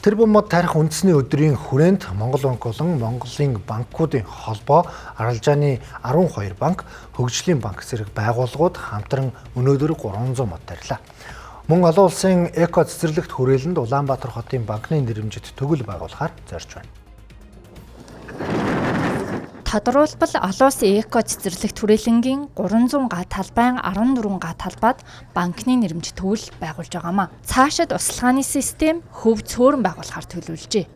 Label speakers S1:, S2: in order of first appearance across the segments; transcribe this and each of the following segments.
S1: Тэрбум мод тарих үндэсний өдрийн хүрээнд Монгол банк болон Монголын банкуудын холбоо, аралжааны 12 банк, хөгжлийн банк зэрэг байгууллагууд хамтран өнөөдөр 300 мод тарилаа. Мөн олон улсын эко цэцэрлэгт хүрээлэнд Улаанбаатар хотын банкны нэрэмжит төгөл байгуулахаар зорж байна.
S2: Тодруулбал, олон улсын эко цэцэрлэгт хүрээлэнгийн 300 га талбайн 14 га талбайд банкны нэрэмж төгөл байгуулж байгаамаа. Цаашид усалгааны систем, хөв цөөрөн байгуулахаар төлөвлөжээ.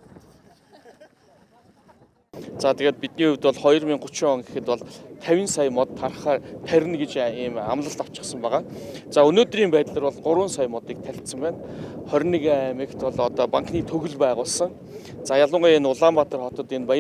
S3: За, тэгээд бидний хувьд бол 2030 он гэхэд бол 50 сая мод тарахаар тарина гэж ийм амлалт авчихсан байгаа. За, өнөөдрийн байдлаар бол 3 сая модыг тарьчихсан байна. 21 аймагт бол одоо банкны төгөл байгуулсан. За, ялангуяа энэ Улаанбаатар хотод, энэ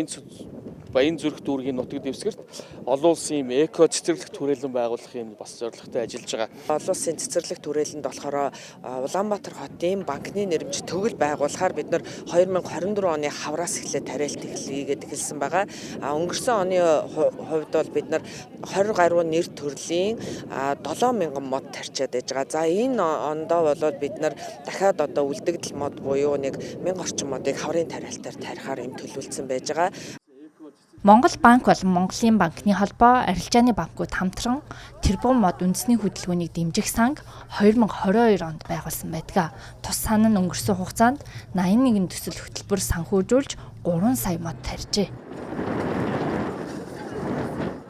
S3: Баян зүрх дүүргийн нутаг дэвсгэрт олон улсын ийм эко цэцэрлэгт хүрээлэн байгуулах юм бас зорилготой ажиллаж байгаа.
S4: Олон улсын цэцэрлэгт хүрээлэнд болохоор Улаанбаатар хотын банкны нэрэмж төгөл байгуулахаар бид нар 2024 оны хавраас эхлээд тариалт хийгээд эхэлсэн байгаа. А өнгөрсөн оны хувьд бол бид нар 20 гаруй нэр төрлийн 7000 мод тарьчаад байж байгаа. За, энэ ондоо бол бид нар дахиад одоо үлдэгдэл мод буюу нэг 1000 орчим модыг хаврын тариалтаар тарихаар юм төлөвлөсөн байж байгаа.
S2: Монгол банк болон Монголын банкны холбоо, арилжааны банкуд хамтран тэрбум мод үндэсний хөдөлгөөнийг дэмжих санг 2022 онд байгуулсан байдаг. Тус сан нь өнгөрсөн хугацаанд 81 төсөл хөтөлбөр санхүүжүүлж 3 сая мод тарьжээ.